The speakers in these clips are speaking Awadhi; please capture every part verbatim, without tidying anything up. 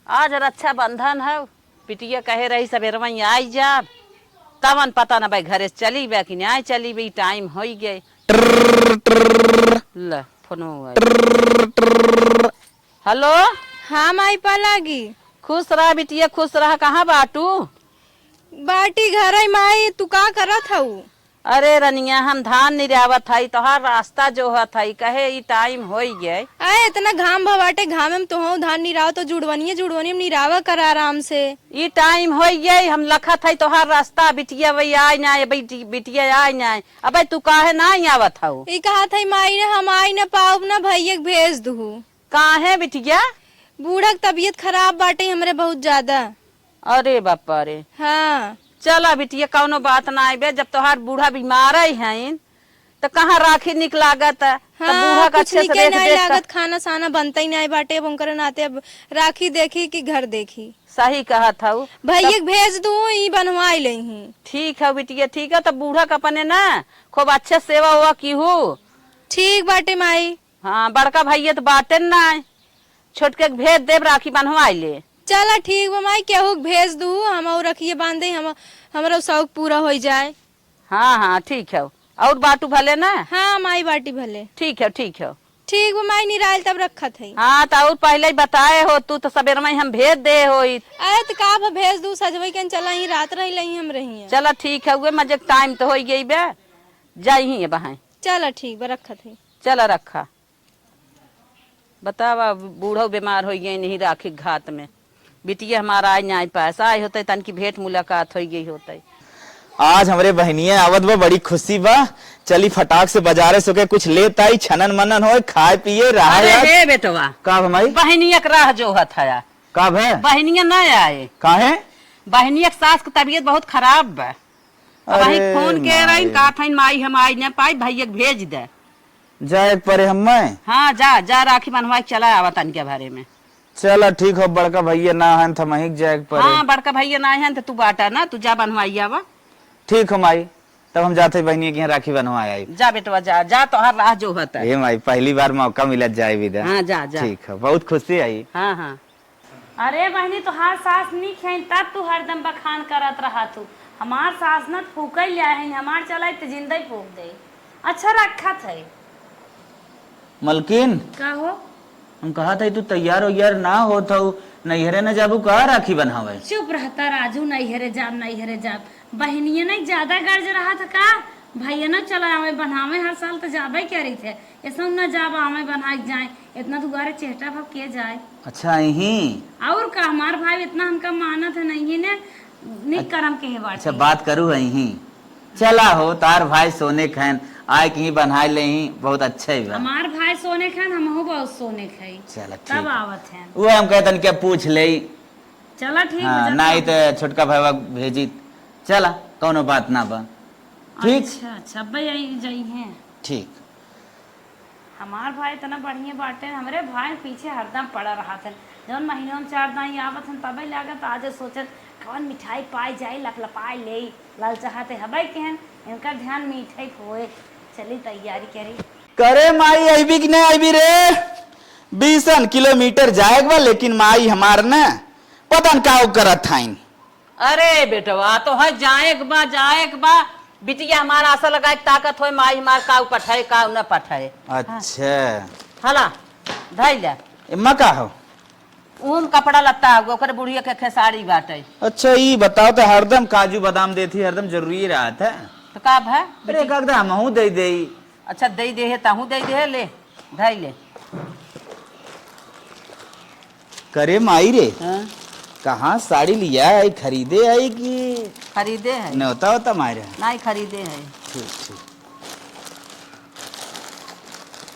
आज रक्षाबंधन है, बिटिया कहे रही सबेरवई आई जाब, तवन पता न भाई घरे से चली बे कि नाहीं चली बे, टाइम होई गए। ट्र, ट्र, ल, फोनो आइल। ट्र, ट्र। हेलो। हाँ माई पलागी। खुश रह बिटिया, खुश रह। कहाँ बाटू? बाटी घरई माई, तू का करत हऊ? अरे रनिया, हम धान निरावत हई, तोहार रास्ता जोहत हई, कहे ई टाइम होई गए। अरे इतना घाम भवाटे, घामे में तोहू धान निराव तो जुड़वनिए जुड़वनिए में निरावा कर आराम से। ई टाइम होई गए, हम लखत हई तोहार रास्ता, बिटिया वही आय ना, बिटी-, बिटिया आय ना। अबे तू काहे ना आवत हऊ? ई कहत हई माई ने हम आई ना पाउब ना, भैया के भेज दुहू। काहे बिटिया? बूढ़ा के तबीयत खराब बाटे हमरे बहुत ज्यादा। अरे बापा रे। हाँ। चला बिटिया, कौनो बात ना आइबे, जब तोहार बूढ़ा बीमार ही हैं, तो कहाँ राखी निक लागत है? तो हाँ, बूढ़ा का कुछ अच्छे से निके देख नाई देख लागत, खाना साना बनते ही नाई बाटे, अब उनकर नाते अब राखी देखी कि घर देखी। सही कहत हऊ। भैया तब के भेज दू, ई बनवाई लेही। ठीक है बिटिया, ठीक है, तब बूढ़ा का अपने ना खूब अच्छे सेवा हुआ की हूँ। ठीक बाटे माई। हाँ, बड़का भैया तो बाटे ना, छोटके के भेज देब, राखी बंधवाई ले। चला ठीक बा माई, केहू के भेज दू, हम और रखिए बांध दे, हम, हमरो शौक पूरा होई जाए। हाँ, हाँ, ठीक है। और बाटू भले ना? हाँ माई, बाटी भले। ठीक है, ठीक है। ठीक बा माई, निराइल तब रखत है। हाँ, तो और पहले ही बताए हो तू, तो सबेर में हम भेज दे होई। अरे तो का भा भेज दू, सजवई के चला ही, रात रही लही हम रही। चला ठीक है, उहे मजे के टाइम तो होई गई बे, जाई ही बहाई। चला ठीक बा, रखत है। चला रखा। बतावा, बूढ़ऊ बीमार होइ गए नहीं राखी घात में, बिटिया हमारा आय नाई पाए, आय होते तनकी भेंट मुलाकात होइ गई होते। आज हमरे बहिनिया आवत बा, बड़ी खुशी बा। चली फटाक से बाजारे से के कुछ लेत आई, छनन मनन होए, खाए पिए, रहा अरे यार। हे बेटवा, का भमाई? बहिनिया के राह जोहत हया। का भे? बहिनिया ना आए। काहे? बहिनिया के सास के तबीयत बहुत खराब बा। अब वही अरे फोन के रही, माई। कहत हईन, "माई, हम आई न पाई, भैया के भेज दे।" जाए के परे हम्मे? हाँ, जा, जा, राखी बंधवाई के चला आवा तनिके भरे में। चला, ठीक हो, बड़का भैया ना हन, त हमही के जाए के परे। हाँ, बड़का भैया ना हन, त तू बाटा ना, तू जा बंधवाई आवा। ठीक हो माई, तब हम जाते बहिनिया के यहाँ राखी बंधवा आई। जा बेटवा, जा, जा, तोहार राह जोहत है। ए माई, पहली बार मौका मिलत जाए विदा। हाँ, जा, जा। ठीक हो, बहुत खुशी आई। हाँ, हाँ। अरे बहिनी, तोहार सास नीक है, तब तू हरदम बखान करत रहा तू। हमार सास न फूकई ले है, हमार चलाई त जिंदई फूक दे। अच्छा रखत है। मलकिन, का हो? हम कहत है तू तैयार वैयार ना होत हऊ, नैहरे न जाबू का राखी बन्हावे? चुप रहता राजू, नैहरे जाब, नैहरे जाब। बहिनिया नहीं ज्यादा गर्ज रहा था का? भैया न चला आवे बन्हावे, हर साल त जाबे करी थे। ऐसा न जाब आवे बन्हाई जाए, इतना दुआरे चेहटा भब के जाए। अच्छा, यहीं? और का, हमार भाई इतना हमका मानत है नहीं ने, नहीं अच्छा, करम के है बाटे। अच्छा, बात करू है यहीं। चला हो, तार भाई सोने खैन, आए कहीं बन्हाई ले ही, बहुत अच्छा ही बा। हमार भाई सोने खैन, हमहू बहुत सोने खाई। चला, ठीक तब है। आवत है। वो हम कहतन क्या पूछ ले। चला, ठीक हाँ, बा, जा नाई तब। त छोटका भाईवा भेजी। चला, कौनो बात ना बा। ठीक? अच्छा, अच्छा, अब्बे यही जाई हैं। ठीक। हमार भाई इतना बढ़िया बाटे, हमरे भाई पीछे हरदम पड़ा रहत है। जौन महीनवा में चार दाई आवत हन, तबे लागत आज सोचत, कौन मिठाई पाई जाई, लपलपाई ले, ललचाहते हबे केहन, इनका ध्यान मीठे पे होए। चली तैयारी करी। करे माई अइबी कि नहीं अइबी रे? बीसन किलोमीटर जाए के बा, लेकिन माई हमार न पता न का करत हईन। अरे बेटवा, तो है जाए के बा, जाए के बा। बिटिया हमार आशा लगाए के ताकत होए, माई हमार काऊ पठाए, काऊ न पठाए। अच्छा। हला, धई ले। एम्मा का हो? ऊन कपड़ा लत्ता हुआ, ओकरे बुढ़िया के खेसारी बाटे। अच्छा, ई बताओ तो हरदम काजू बादाम देती, हरदम जरूरी रहत है। तो का भा? अरे, एक आध हमहू दे देई। अच्छा, दे दे है, तहू दे दे है, ले, धई ले। करे माई रे, हाँ? कहाँ साड़ी लिया है, खरीदे आई कि खरीदे है। न्योता होता मारे? नहीं, खरीदे है। ठीक, ठीक।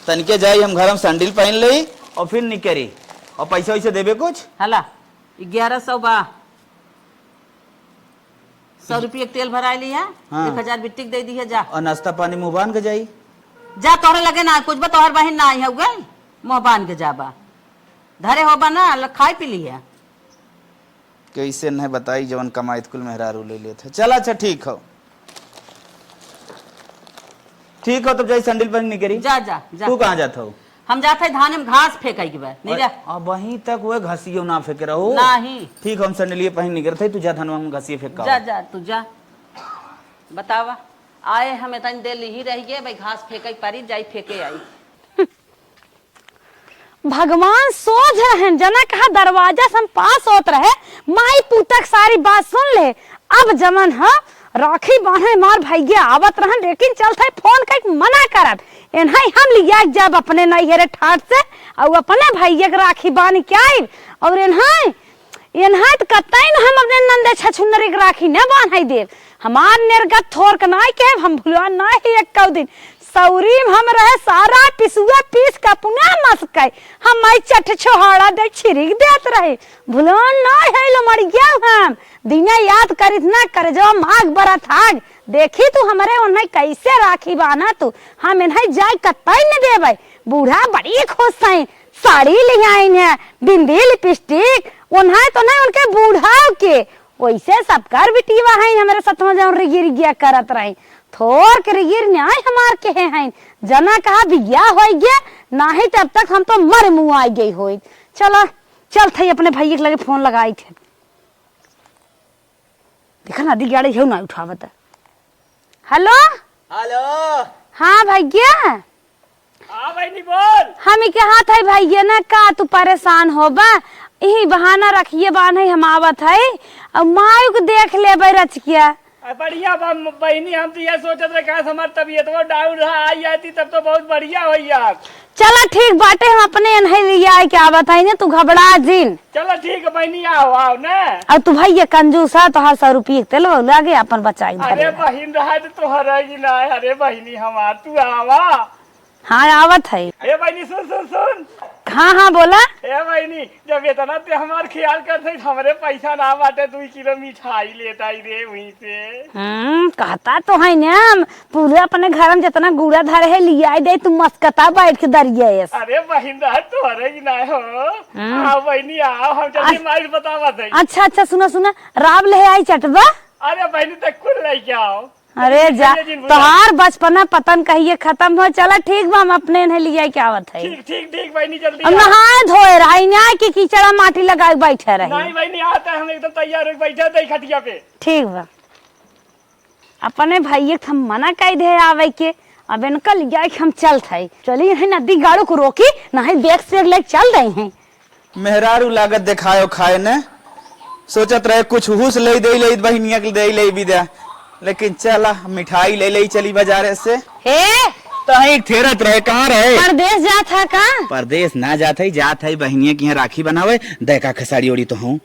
तनिके जाई हम घर में सैंडल पहन लेई और फिर निकरी। और पैसा वैसा देबे कुछ? हला, ग्यारह सौ बा। सौ रुपये के तेल भराए लिया, हाँ। एक हजार बिट्टी के दे दिया, जा। और नाश्ता पानी मुँह बांध के जाई? जा, तोहरे लगे ना कुछ बा, तोहर बहिन ना आई है, गई मुँह बांध के जाबा। धरे होबा ना, ल-, खाई पी लिया। कैसे नहीं बताई, जवन कमाई कुल मेहरारू ले लेत है। चला, अच्छा, ठीक हो। ठीक हो, तब जाई सैंडल पहन निकरी। जा, जा, जा। तू कहाँ जात हो? हम जात है धाने में घास फेंकाई के बा, नहीं जा। अबहीं तक वह घसियो ना फेंके रहो। नहीं। ठीक, हम सैंडलिये पहिन निकरत है, तू जा धनवा में घसिये फेंक के जा, आवा। जा, तू जा। बतावा, आए हम इतनी देर लिही रह गए, भाई घास फेंकाई पारी, जाई फेंके आई। भगवान सोझ रहन, जना कहा दरवाजा से हम पास होत रहे, माई पूतक सारी बात सुन ले। अब जमन ह राखी बांधे मार भैया आवत रहन, लेकिन चलत है फोन कइके मना करब। एन्हई हम लिया जब अपने नैहरे ठाट से, अउ अपने भैया के राखी बांध के आइब। अउर एन्हई, एन्हई त कतई न हम अपने नंदे छछुंदरी के राखी न बांधई देब। हमार निर्गत थोर के नाई के, हम भुलवा नाई है एक्कौ दिन। सौरी में हम रहे सारा पिसुआ पीस के अपना मस्कई। हम माई चट छोहाड़ा दे छिरिक देत रहे। भुलवा नाई है लो मर गया हम। दिना याद करित ना कर जो माघ बरत आग। देखी तू हमरे उन्हें कैसे राखी बांधा तू। हम इन्हें जाए कतई न देबै। बूढ़ा बड़ी खुश हैं। साड़ी ले आइन है, बिंदी लिपस्टिक, उन्हें तो नहीं उनके बूढ़ा के। वैसे सबकर बिटिया हैं हमरे सतवा जौन रिगिर गया करत रही। थोर के रिगिर न्याय हमार के हैं। जना कहा बिया होई गया, नाही तब तक हम तो मर मुआई गई होई। चला, चलत है अपने भैया के लगे फोन लगाई थे। देखा ना, दिगाड़े हऊ ना उठावत। हेलो। हेलो। हाँ भैया। हाँ बहिनी बोल। हम ही कहत है भैया ना, का तू परेशान होबा? यही बहाना रखिए बान है, हम आवत है। अब मायू के देख लेबे रचिया। आ, बढ़िया बा म-, बहिनी, हम तो ये सोचत रहे, काश हमार तबीयत वो डाउन रहा, आई आती तब तो बहुत बढ़िया होई यार। चला ठीक बाटे, हम अपने एनहे लिए आए के आवत है ने, तू घबरा जिन। चला ठीक है बहिनी, आओ, आओ ने। अब तू भैया कंजूस है, तोहार सौ रुपये के तेल लागे, अपन बचाई अरे धरे। बहिन रहा तो तोहरा ही ना है, अरे बहिनी हमार, तू आवा। हाँ, आवत है। ए बहिनी, सुन, सुन, सुन। हाँ, हाँ, बोला। ए बहिनी, जब इतना ते हमार ख्याल करत है, हमरे पैसा ना बाटे, दुई किलो मिठाई लेत आई रे वहीं से। हम्म, कहता तो है ना, हम पूरे अपने घर में जितना गूड़ा धरे है, लियाई दे, तू मस्कता बैठ के दरिया है। अरे बहिन, रह तोहरे ही ना हो। हम्म। आओ बहिनी, आओ, हम जल्दी अच्छा। माई से बतावत है। अच्छा, अच्छा, सुना, सुना, राब ले आई चटवा। अरे बहिनी, तक कुल लेके आओ। अरे जा, भैया जी, बुला। तोहार बचपना पतन कहिए खत्म हो। चला ठीक बा, हम अपने इन्हें लिया के आवत है। ठीक, ठीक, ठीक, बहिनी, जल्दी हम आओ। नहाए धोए रही, न्याय के कीचड़ा माटी लगाए बैठे रही। नहीं बहिनी, आता है, हम एकदम तैयार होके बैठे थे खटिया पे। ठीक बा, अपने भैया के हम मना कई दे आवे के, अब इनका लिया के हम चलत है। चली इन्हें नदी गाड़ू को रोकी, नहीं बैग से ले चल रही हैं। मेहरारू लागत देखायो खाए ने, सोचत रहे कुछ हुस ले दे ले बहिनिया के दे ले विदा, लेकिन चला मिठाई ले ले चली बाजारे से। हे, तो एक थेरत रहे, कहाँ रहे? परदेस जात है का? परदेस ना जात है, जात है बहिनिया के यहाँ राखी बनावे। देखा खेसारी ओड़ी तो हूँ।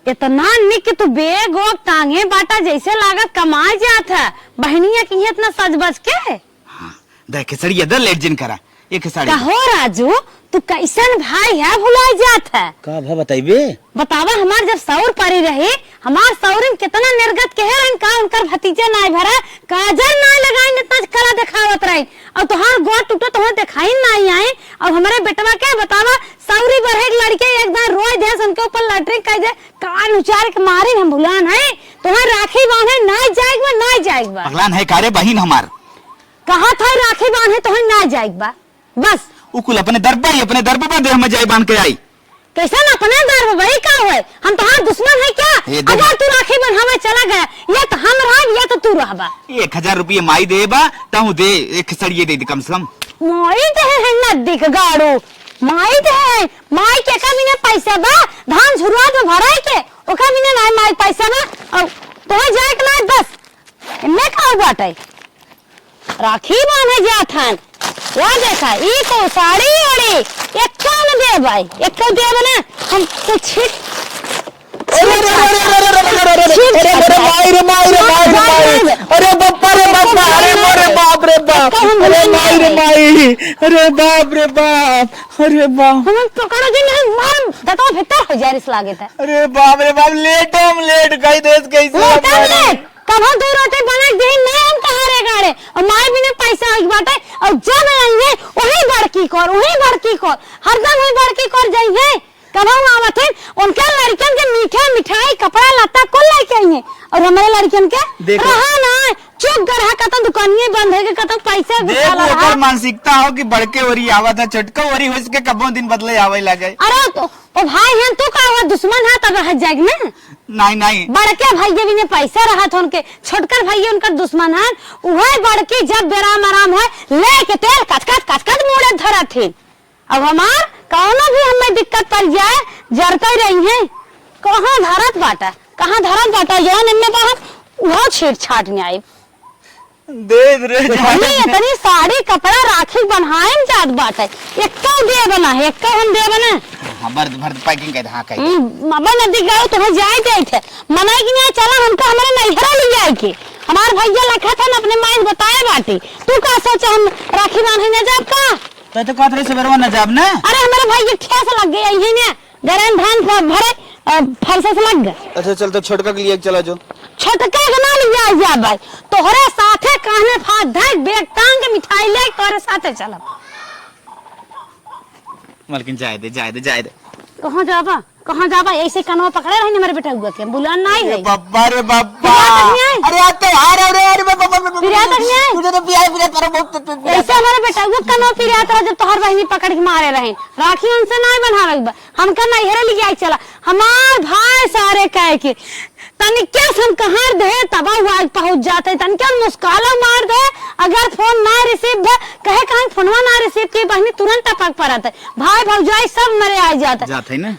इतना निक तू बैग ओग टांगे बाटा, जैसे लागत कमाए जात है। बहिनिया के यहाँ इतना सज बज के। हाँ, देख खेसरिया, दे लेट जिन करा। एक साड़ी कहो राजू, तू कैसन भाई है, भुलाए जात है? का भा बताइबे? बतावा, हमार जब सौर परी रही, हमार सौरिन कितना निर्गत कहे रहन, का उनकर भतीजा नाई भरा, काजर नाई लगाइन, इतना कला देखावत रही। और तोहार गोड़ टूटो, तोहार देखाइन नाई आए। और हमारे बेटवा के बतावा, सौरी बढ़े के लड़के एक बार रोए दे, उनके ऊपर लैट्रिन कर दे, कान उचार के मारे हम भुलान है। तोहार राखी बांधे नाई जाएक बा, नाई जाएक बा। पगलान है का रे बहिन हमार? कहा था राखी बांधे तोहार नाई जाएक बा। बस। उ कुल अपने दरबा ही, अपने दरबा पर देह में जाई बांध के आई। कैसन अपने दरबा भाई का होए? हम तोहार दुश्मन है क्या? ए, दे। अगर तू राखी बंधावे चला गया, या तो हम रहब, या तो तू रहबा। एक हजार रुपये माई दे बा, तहु दे, एक सड़िए दे दे कम से कम। माई दे है नदी के गाड़ू, माई दे है, माई के का बिना पैसा बा, धान झुरवा दो भराई के, ओका बिना ना माई पैसा बा, और तोहे जाए के ना बस। एमे का बाटे? राखी बांधे जात हन। या देखा, ई तो साड़ी ओड़ी, एक्को न देबै, एक्को देब ना, हम तो छिट। अरे, अरे, अरे, माई रे, माई रे, माई रे, माई। अरे बप्पा रे बप्पा, अरे मोरे बाप रे बाप। अरे माई रे माई, अरे बाप रे बाप, अरे बाप। हम पकड़ो जी नहीं, मार, दतवा भीतर हो जाए, रिस लागे त। अरे बाप रे बाप, लेट हम लेट, कही देस कैसे लेट हम हम लेट। कभो दू रोटी बना के देही, ना हम कहाँ रे गाड़े। और माई बिना पैसा होइक बाटे, और जब आइहे, वही बड़की कर, वही बड़की कर, हरदम वही बड़की कर जाइहे। कभो आवत है, उनके लड़कन के मीठा मिठाई, कपड़ा लत्ता कुल लेके आइहे, और हमारे लड़कन के देखो। रहा ना, चुप कर, हा, कतन दुकानिये बंद है कि कतन पैसा देख, उठाला ओकर रहा। मानसिकता हो कि बड़के ओरी आवत है, छोटका ओरी हो सके कबो दिन बदले आवे लगे। अरे तो, ओ भाई, हम तू का हुआ दुश्मन है, तब रह जाएग ना। नहीं, नहीं। बड़के भाई भी ने पैसा रहा था उनके, छोटकर भाई उनकर दुश्मन है, उहे बड़की जब बेराम आराम है, लेके तेल कचकच कचकच मुड़े धरत थी। अब हमार कौनो भी हमें दिक्कत पड़ जाए, जरते रही हैं। कहाँ धरत बाटा, कहाँ धरत बाटा, जौन इनमें बाहर, उहो छीट छाट में आई। दे दे रे जान। इतनी, इतनी साड़ी कपड़ा राखी बन्हाए में जात बाटे। एक्को देब ना, एक्को हम देब ना। हाँ, भर, भर packing कर दे, हाँ, कर दे। हम्म, अब नदी गाँव तुम्हें जाए जाए थे। मनाई कि ना चला, हमका हमारे नैहरा ले जाए के। हमार भैया लखा था ना अपने माई से बताए बाटे। तू का सोचे हम राखी बांधे ना जाब का? तो, तो कहत रहे सवेरवा ना जाब ना? अरे हमारे भाई ये ठेस लग गया यही ने। गरम धान भ-, भरे, अ, फरसा से लग गए। अच्छा, चल, तो छोटका के लिए एक चला जो। छोटका के ना लिया जा भाई, तोहरे साथे कान्हे फाथ धर, बैग टांग के मिठाई ले तोहरे साथे चलब। मलकिन, जाए दे, जाए दे, जाए दे। कहाँ जाबा? कहाँ जाबा? ऐसे कनवा पकड़े रही हमारे बेटउआ के, बुलान ना आई ए है। बब्बा रे बब्बा। पिरिया तक नहीं आई? अरे, आज त्योहार है रे, अरे, बब्बा, बब्बा, बब्बा, पिरिया तक नहीं आई? तुझे तो पिया, पिया, तेरा बहुत, तो, तो, अरे, ऐसे हमारे बेटउआ कनवा पिरिया तेरा जब तोहर बहिनी पकड़ के मारे रहे। राखी उनसे नाहीं बन्हावे के बा। हमका नैहरे लिआइ चला। हमार भाई सारे कहे के, तनिके से हम कहाँ देहे तब उ आइ पहुँच जात है, तनिके मुस्काला मार दे, अगर फोन ना receive भे, कहे कहीं फोनवा ना receive की बहिनी तुरंत टपक परत है। भाई भौजाई सब मरे आइ जात है। जात है ना?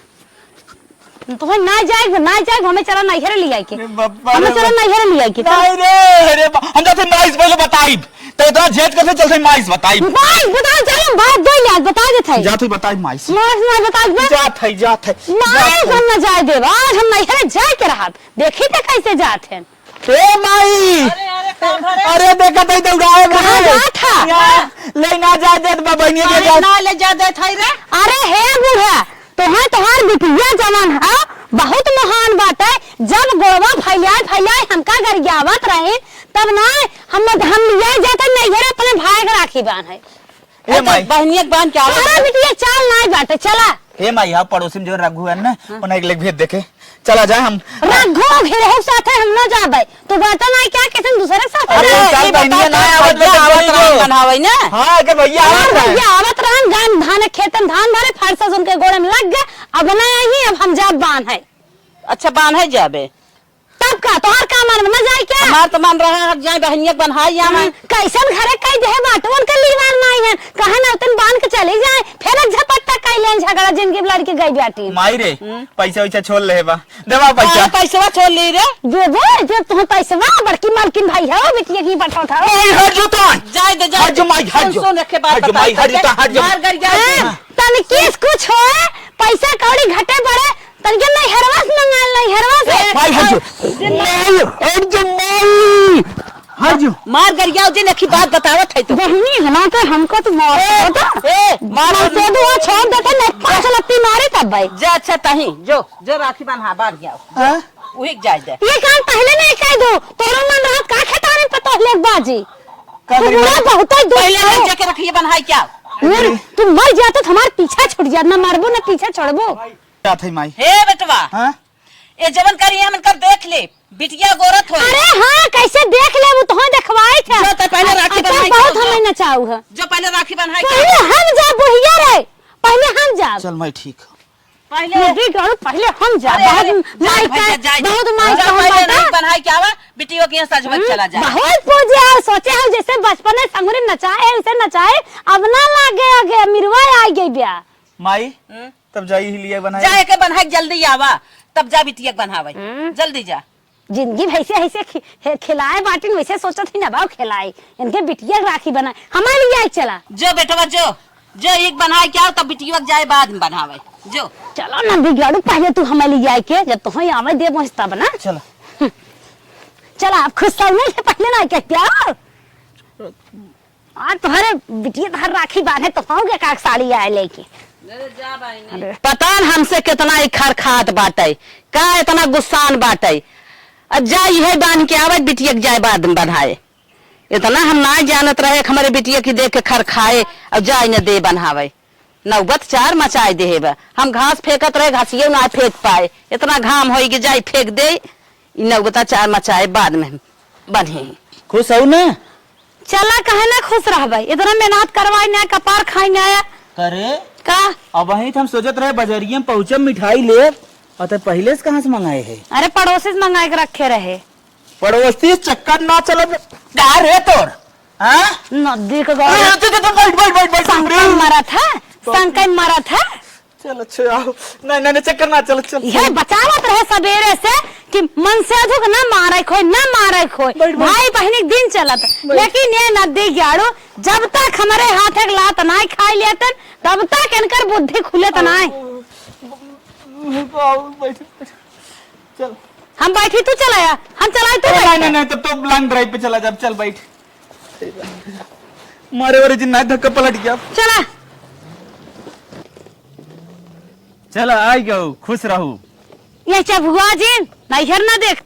तो भाई ना जाए, ना जाए, हमें चला नैहरे लिआइ के। अरे बाबा हमें रे चला बाबा। नैहरे लिआइ के, चल। नहीं रे, अरे बा-, हम जाते माई से पहले बताइब। तो इतना झेठ कैसे चलते माई से बताइब? माई से बताओ, चलो, बात दो यार, बता देत है। जाते बताइब माई से। माई से ना बताइब, बस। जात है, जात है, माई जात है। हम ना जाए देब, आज हम नैहरे जाए के रहब। देखी तो कैसे जात है। ए माई! अरे, अरे, का भरे? अरे, देखा तो दौड़ाए कहाँ भरे। जात है? यहाँ ले ना जाए देत बा, बहनिया के अरे, जात। ना ले जा देत है रे। अरे हे बूढ़ा, तोहे तोहार बिटिया जवन ह, बहुत महान बाटे। जब गोड़वा फैलाए फैलाए हमका गरियावत रही, तब ना हम, हम लिया जाते नैहर अपने भाई के राखी बांधे। ए ए तो माई। बहनिया के बांध के आवत तोहरा है। बिटिया चाल नाई बाटे, चला। ए माई, हाँ, पड़ोसी में जो रघु है ना, हाँ। उन्हें एक लेके भेज देखे। चला जाए हम। रघु घेरहु साथे हम ना जाबे। तू बात ना क्या किसी दूसरे के साथ अरे, जाए। चल, ये बहनिया बता, ना आवत भैया ले आवत चल रहन जो। बनावे ना। हाँ, के भैया हाँ, आवत रहन। भैया आवत रहन, गान धान खेतन धान भरे, फरसा उनके गोड़े में लग गए। अब ना आई, अब हम जाब बांधे। अच्छा, बांधे जाबे। तब का, तोहार का मन में ना जाए क्या? हमार तो मन रहा, हट जाए, बहनिया के बन्हाई आवे। हम्म, कैसन घरे कई देहे बाटवन के लीवार नाई है, कहे ना उतन बांध के चली जाए, फिर एक झपट्टा कई लेन झगड़ा, जिंदगी में लड़के गई बाटी। माई रे, हम्म। पैसा वैसा छोड़ ले बा, देवा पैसा। अरे, पैसवा छोड़ ली रे। देबो, जब तुम पैसवा, बड़की मालकिन भाई हो, बिटिया की बटोट हो। माई हट जो तोन। जाए दे, जाए हट जो दे। माई, हट सुन, जो। सुन, रखे बात हट जो बता, माई, हट जो तोन, हट जो। मार कर जाए हाँ, दे। तनिके से कुछ हो, पैसा कौड़ी घटे बढ़े, तनिके नैहरवा से मंगा ले, नैहरवा से। ए, माई, हट जो। माई, हट जो, माई। हट जो। मार गरियाओ जी, नखी बात बतावत है तो। बहनी, हला के हमको तो मार ए, होता। ए, मार मार से दो छोड़ देते, नहीं पाँच लत्ती मारे तब भाई। जा, अच्छा, तही, जो, जो राखी बांधा, बांध गया। हाँ? वही जाए दे। ये काम पहले नहीं कह दो, तोरो मन रहत का खेतारे पे तोहले बाजी। का तू करी बुरा माई? बहुत है, दुख पहले है। नहीं जाके रखिए बन्हाई क्या? मेरे, तू मर जात तो हमार पीछा छूट जात, ना मारबो ना पीछा छोड़बो। का थे माई? हे बेटवा, हाँ? ए जवन करी हमन कर देख ले, बिटिया गोरत होई। अरे हाँ, कैसे देख ले, वो तो हम देखवाई था। जो तो पहले राखी अच्छा, बन्हाई बहुत के हमें जाओ। नचाऊ है। जो पहले राखी बन्हाई के पहले आओ। हम जा बुढ़िया रे, पहले हम जा। चल माई ठीक। पहले ये भी करो, पहले हम जा। अरे, बहुत अरे, माई जाए भैया, का, जाए। बहुत माई जा का पहले बात राखी है। बन्हाई के आवा, बिटियों के यहाँ सजवत हम्म, चला जा। बहुत पूजे और सोचे हो जैसे बचपन में संगुरी नचाए, उसे नचाए, अब ना लागे आगे, मिरवा आ गई ब्या। माई, हम्म। तब जाई ही लिए बनाए। जाए के बन्हाई जल्दी आवा, तब जा बिटिया के बन्हावे। हम्म। जल्दी जा। जिंदगी भैसे ऐसे खि-, हे-, खिलाए बाटिन, वैसे सोचत ही ना बाऊ खिलाए। इनके बिटिया के राखी बनाए, हमारे लिए आई चला। जो बेटवा जो, जो एक बन्हाए के आओ, तब बिटिया के जाए बाद में बन्हावे। जो। चलो ना बिगाड़ू, पहले तू हमारे लिए आई के, जब तुहें आवे दे मोहिस तब ना। चलो। हम्म। चला, आप खुश सही नहीं है, पहले ना आई के प्यार। आज तोहरे बिटिया तोहर राखी बांधे तो पाऊंगे का साड़ी आए लेके। अरे जा बहिनी। अरे। पता न हमसे कितना ही खर खात बाटे, का इतना गुस्सान बाटे। अब जा इहे बांध के आवे, बिटिया के जाए बाद में बन्हाए। इतना हम ना जानत रहे कि हमारे बिटिया की देख के खर खाए और जाए न दे बन्हावे। नौबत चार मचाए देहे बा। हम घास फेंकत रहे, घासियो ना फेंक पाए। इतना घाम होई कि जाई फेंक दे। ई नौबता चार मचाए बाद में बन्हे। खुश हऊ ना? चला, काहे ना खुश रहबे? इतना मेहनत करवाई ना, कपार खाई ना। करे? का? अबहीं त हम सोचत रहे बजरिया में पहुँचब, मिठाई लेब, और ते पहिले से कहाँ से मंगाए है? अरे, पड़ोसी से मंगाए के रखे रहे। पड़ोसी से चक्कर ना चलब का रे तोर? हाँ? नदी के अरे, गाड़ी। तू, तू, तू, बैठ, बैठ, बैठ, बैठ, संकल बैठ। मरत है, तो संकल मरत है। चल, अच्छा, आओ। नहीं, नहीं, नहीं, चक्कर ना, चल, चल, ये चल। बचावत रहे सबेरे से कि मनसेधू के ना मारे खोए, ना मारे खोए। बैठ, बैठ। भाई बहिनी के दिन चलत। बैठ। लेकिन ये नदी ग्याड़ू, जब तक हमरे हाथ एक लात नाई खाई लेतन, तब तक इनकर बुद्धि खुलत नाई। आओ, आओ, बैठ, बैठ। चल। हम बैठी, तू चलाया, हम चलाई, तू अरे, बैठ। नहीं, नहीं, नहीं, तब तो लॉन्ग ड्राइव पे चला जा, चल बैठ। मारे वारे जिन ना धक्का पलट गया। चला। चला, आई गऊ, खुश रहू। ये चबुआ जिन, नैहर ना देख।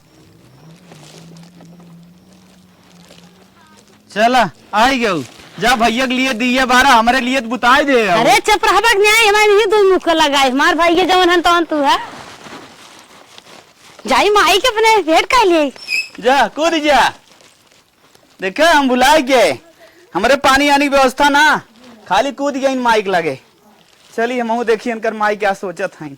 चला, आई गऊ। जा भैया के लिए दिए बारा, हमरे लिए त बुताई दे अब। अरे चुप रहबा के न्याय, हमारे नहीं दुई मुक्का लगाए। हमार भाई के जवन हन तवन तू है। जाई माई के अपने भेंट कर लिए। जा, कूद जा। देखे, हम भुलाए के, हमरे पानी आने की व्यवस्था ना, खाली कूद गई माई के लगे। चली, हमहू देखी इनकर माई क्या सोचत हैं।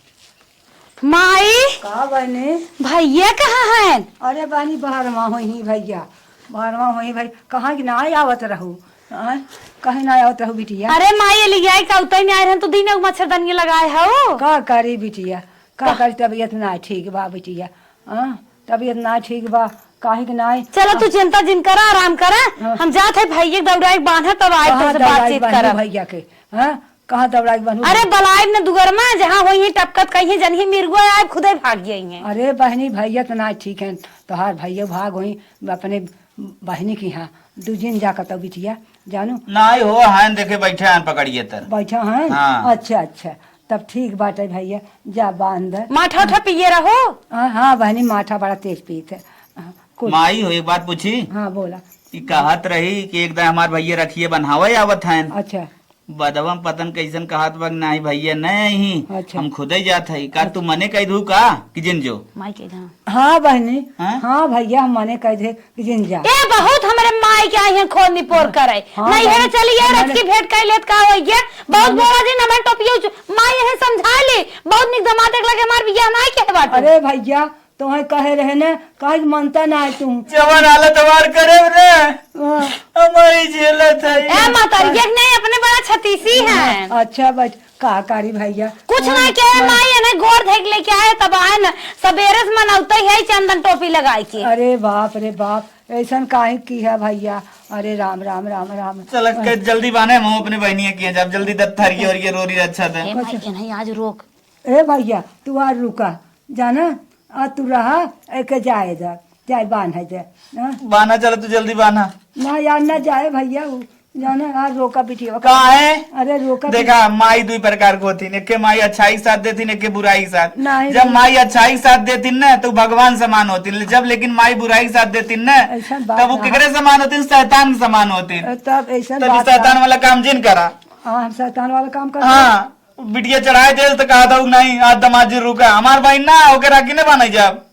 माई, का बहनी? भैया कहाँ हैं? अरे बहनी, बहरवा होई ही भैया, बहरवा होई भाई, कहाँ की ना आवत रहू? हाँ? कहीं ना आवत रहू बिटिया? अरे माई, एलिया का उतई नहीं आए रहन, तो दिन में मच्छरदानी लगाए हो। का करी बिटिया, का का? करी, तबीयत ना ठीक बा बिटिया। हाँ, तबीयत ना ठीक बा, काहे के ना? चलो, तू चिंता जिन करा, आराम करा। हाँ। हम जात है भैया के दौड़ाई के बांधा, तब आए कहाँ तोसे दौड़ाई बातचीत बांधू करब। भैया के? हाँ, कहाँ दौड़ाई बांधू? अरे बलाइब न दुगर में, जहाँ होई ही टपकत कहीं जनही मिर्गो आए, खुदे भाग गई हैं। अरे बहनी, भैया तो ना ठीक हैं, तोहार भैया भाग होई अपने बहनी की यहाँ। दू जिन जा कतौ बिटिया, जानू। नाई हो, हैं देखे बैठे हैं पकड़िए तर। बैठा हैं? हाँ। अच्छा, अच्छा, तब ठीक बाटे भैया, जा बांध दे। माठा उठा पिए रहो। हाँ, हाँ बहनी, माठा बड़ा तेज पीत है। हाँ, कुल। माई हो, एक बात पूछी? हाँ, बोला। ई कहत रही कि एक दाई हमार भैया रखिए बन्हावे आवत हैं। अच्छा। बदवा में पतन कैसन कहत बा कि नाही भैया नहीं ही, अच्छा। हम खुदे जात है। का तू मने कह दू का कि जिन जो? माई के जहाँ। हाँ बहनी, हाँ? हाँ भैया, हम मने कह दे कि जिन जा। ए बहुत हमरे माई के आई हैं खोद निपोर करे। हाँ नहीं है बहनी, चली यार, हमारे आज की भेंट कर लेत का हो गया? बहुत हमारे बोला जी ना मैं टोपियो चु-, माई है समझा ले, बहुत निक दमाद एक लगे हमार बियाह नहीं के बाटे। अरे भैया, तोहे कहे रहे न, काहे के मनता ना है तू। जवन हालत हमार करे रे, हाँ। हमारी झेलत है। ए मातारी, एक नहीं अपने बड़ा छतीसी हैं। अच्छा बच, का करी भैया? कुछ हाँ, ना के हाँ। माई, एने गोर धइक लेके आए, तब आए न, सबेरे से मनौते है चंदन टोपी लगाई के। अरे बाप रे बाप, ऐसन काहे की है भैया? अरे राम, राम, राम, राम। चल, के जल्दी बाने, हम अपने बहनिया की हैं, जब जल्दी दत्थर की और ये रोरी अच्छा था। ए माई, अच्छा। एनही आज रोक। ए भैया, तू आज रुका, जाना, आज तू रहा, एके जाए जा, जाए बान्हे जा, हाँ? बान्हा, चलो तू जल्दी बान्हा। ना यार, ना जाए भैया, उ, जाना, आज रोका बिटिया। काहे? अरे रोका देखा, बिटिया। माई दुई प्रकार के होतीन, एके माई अच्छाई के साथ देतीन, एके बुराई के साथ। नहीं, जब नहीं। माई अच्छाई के साथ देतीन ना, तो भगवान समान होतीन, जब लेकिन माई बुराई के साथ देतीन ना, ऐसा बात तब वो ना। केकरे समान होतीन? शैतान के समान होतीन। तब ऐसा तब बात शैतान ना। वाला काम जिन करा। हाँ, हम शैतान वाला काम करते हैं। हाँ। बिटिया चढ़ाए दे तो कहा था नहीं, आज दमाद जी रुका, हमार बहिन ना, ओके राखी ना बान्हे जाब।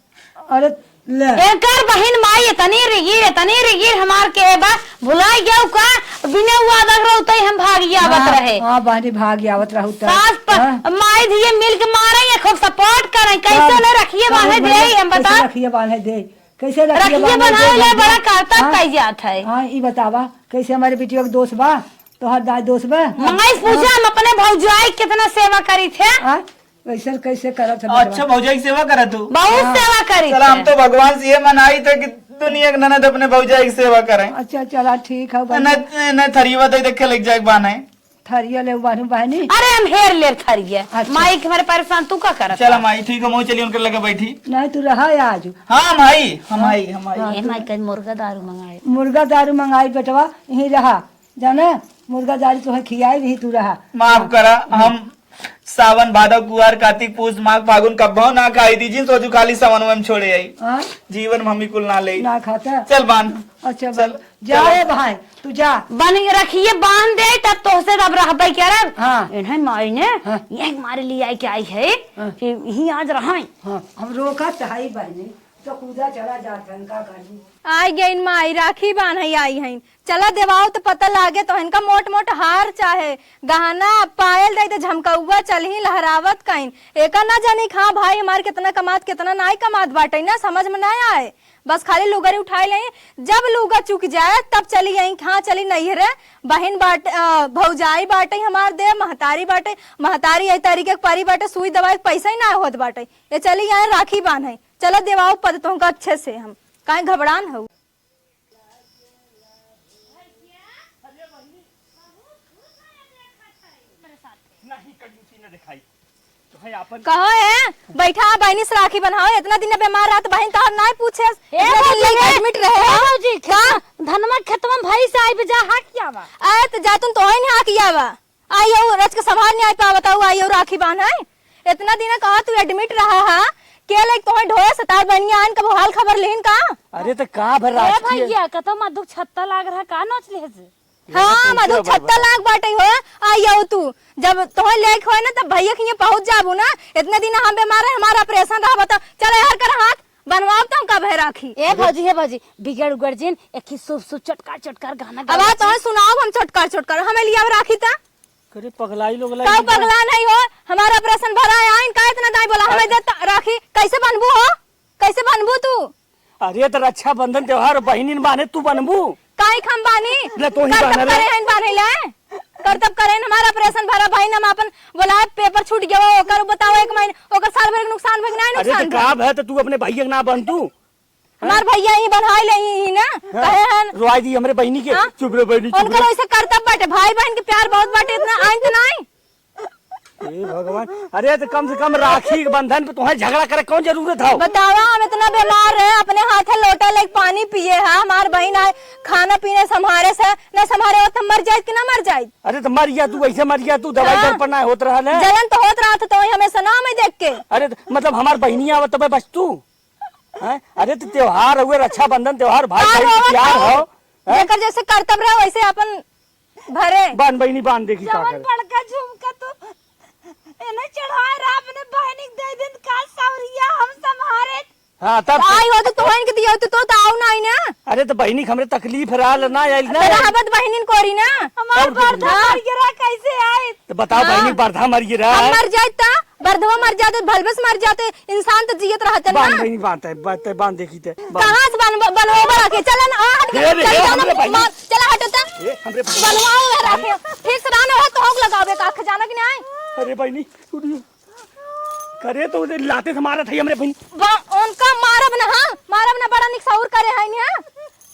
अरे ले। एकर बहिन माई इतनी रिगिर, इतनी रिगिर हमार के बा, भुलाई गयो का? बिना हुआ दग रहो तई हम भागी आवत हाँ, रहे। हाँ, बहनी भागी आवत रहू त। सास प-, हाँ। माई धिये मिल के मारे या खूब सपोर्ट करे, कैसे हाँ। न रखिए बांधे दे, हम कैसे बता। रखिए बांधे दे? कैसे रखिए रखिए बांधे बनाए दे ले भैया? बड़ा करता हाँ? पाई जात है। हाँ, ई बतावा, कैसे हमारे बिटिया के दोष बा? तोहर दाई दोष बा? माई पूछा, हाँ? हम अपने भौजाई कितना सेवा करी थे। हाँ? कैसे, कैसे करत है अच्छा, बेटवा? भौजाई के सेवा करत तू? बहुत हाँ। सेवा करी चला, हम थे। तो भगवान से ये मनाई थे कि दुनिया के ननद अपने भौजाई के सेवा करें। अच्छा, चला, ठीक है, न, बहनी। न थरिया तो देखे लग जाए बान्हे। थरिया ले बान्हू बहनी। अरे हम हेर लेब थरिया। अच्छा। माई के हमारे परेशान तू का करत चला बा? माई, ठीक है, मैं चली उनके लगे बैठी। नहीं, तू रहा आज। हाँ माई, हम हाँ। आई, हम आई। हाँ, ए तू माई, कल मुर्गा दारू मंगाए। मुर्गा दारू मंगाई बेटवा, यहीं रहा, जाना, मुर्गा दारू तोहे खियाई रही, तू रहा। माफ करा, हम सावन, भादव, कुआर, कार्तिक, पूस, माघ, फागुन कब्बो ना खाई थी, जिन सोचू खाली सावन में छोड़े आई। हाँ? जीवन में हम ही कुल ना ले। ना खाता? चल बांध। अच्छा, चल। बांध। जाए भाई, तू जा। बन रखिए, बांध दे, तब तोहसे तब रहबे करब। हाँ। इन्हें माई ने हाँ। ये मारे लिए आई के आई है हाँ। कि यहीं आज रहाई। हाँ, हम रोका चाहे बहनी। तो कूदा चला जात हन, का करी? आई गइन माई, राखी बान्है आई हइन। चला देवाओ तो पता लागे, तोहन का मोट मोट हार चाहे गहना पायल दे दे, झमकउआ चलही लहरावत कइन। एका ना जानी कि हाँ भाई हमार केतना कमात केतना नाई कमात बाटइ ना, समझ में नाई आए। बस खाली लुगरी उठाई लेई, जब लुगा चुक जाए तब चली आई कि हाँ चली नैहरे। बहिन बाट अ, भौजाई बाटइ हमार दे, महतारी बाटइ, महतारी यही तरीके के परी बाटइ, सुई दवाई के पैसा ही नाई होत बाटइ। ये चली आए राखी बान्है। चला देवाओ पद तोहका अच्छे से हम, काहे घबड़ान हऊ? नहीं, कंजूसी न दिखाई। तो है आपन कहो ए, बैठा बहिनी से राखी बन्हाओ। इतना दिन बेमार रहत बहिन तोहर नाई पूछे। ए इतना दिन भौजी, लेके ए, admit रहे। ए भौजी, का? धनमा खेतवा में भई से आई बे जा हाक आवा। ए, तो जा तुम तोहन हाक आवा। आई हो रच के संभार नहीं आई पावत हऊ, आई हो राखी बान्है। इतना दिन कहा तू admit रहा हा, के लेके तोहन ढोए सतार बनिया आन कबो हाल खबर लेहिन का? अरे तो का भर ए राजकीय भैया, कतो मधुक छत्ता लाग रहा, का नोच लेहे से? हाँ, मधु छत्ता लाग बाटइ हो, आई हो तू। जब तोहर लेके होए ना, तब भैया के हियाँ पहुँच जाबू ना। इतने दिन हम बेमार है, हमारा operation रहा, बताओ। चल, यार कर हाथ, बनवाओ तो हम कब है राखी। ए भौजी, हे भौजी, बिगड़ उगड़ जिन, एक ही शुभ शुभ चटकार चटकार गाना अब गावा तोहर जी। सुनाओ हम चटकार चटकार, हमें लिया राखी ता। करे पगलाई लोग का लगी। पगला नहीं हो, हमारा operation भरा है, आइन का इतना दाई बोला, हमें अरे। दे त-, राखी, कैसे बनबू हो, कैसे बनबू तू? अरे, तो रक्षाबंधन त्योहार बहिनिन बान्हे, तू बनबू? काहे हम बानी? ले, तू ही करतब बान्हे रे। करे हन बान्हे ले। करतब करे हन, हमारा operation भरा भाई, हम आपन बोला, paper छूट गया, ओकर बताओ एक महीने, ओकर साल भर के नुकसान भर के नाहीं अरे, नुकसान तो भर। का भय, तो तू अपने भैया के ना बन तू? हमार भैया ही बन्हाई ले ही ना, हाँ, कहे हन। रोवाई दी हमरे बहिनी के। हाँ? चुप रे बहिनी, चुप उनकर रे। वैसे करतब बाटे, भाई बहन के प्यार बहुत बाटे, इतना आइन तो नाहीं। हे भगवान, अरे तो कम से कम राखी के बंधन पे तुम्हें झगड़ा करे कौन जरूरत हौ? बतावा, हम इतना बेमार रहे, अपने हाथे लोटा लेके पानी पिए है, हमार बहिन आए खाना पीना संभारे से, न संभारे होत त मर जाइत कि न मर जाइत? अरे तो मर गया तू, वैसे मर गया तू, दवाई हाँ। दर पर ना होत रहा ना। जलन तो होत रहा था, तो वही हमेशा ना हमें देख के। अरे तो मतलब हमार बहिनी आवत तबे बच तू? हैं? अरे तो त्योहार हुए, रक्षाबंधन त्योहार, भाई का भाई के रोवत प्यार हो? हौ, हैं? जेकर जैसे करतब रहे वैसे अपन भरे। बांध बहिनी, बांध, देखी का जवन करे। बड़का झुमका तो एने चढ़ाए रहा अपने बहिनी के दे दिन का सौरिया हम संभारे। हाँ, तब तो आई हो तो तोहन के दियो तो, तो, तो आओ ना आई ना। अरे तो बहिनी के हमरे तकलीफ रहा ना, आइल ना। तो रहबत बहिनिन कोरी ना। हमार और बर्धा हाँ। मर गिरा कैसे आए? तो बताओ हाँ। बहिनी, बर्धा मर गिरा। हम मर जाए ता, बर्धवा मर जाते, भलबस मर जाते, इंसान तो जियत रहते ना। बांध बहिनी, बांध है, बांध है, बांध देखी ते, बांध। कहाँ से बांध, बनवाओ बड़ा के? चला ना, आ, हट के, हे रे, चल हे, जाओ ना, हमरे बहिनी। मार, चला हटो ता। ए, हमरे बहिनी। बनवाओ है राखे। ठीक से रहा ना हो तो होक लगावे का, खजाना कि नाहीं? अरे बहिनी, उड़ी। करे तो उधर लाते से मारत है हमरे बहिनी। बा-, उनका मारब ना, हाँ? मारब ना, बड़ा निक साउर करे है नी, हाँ?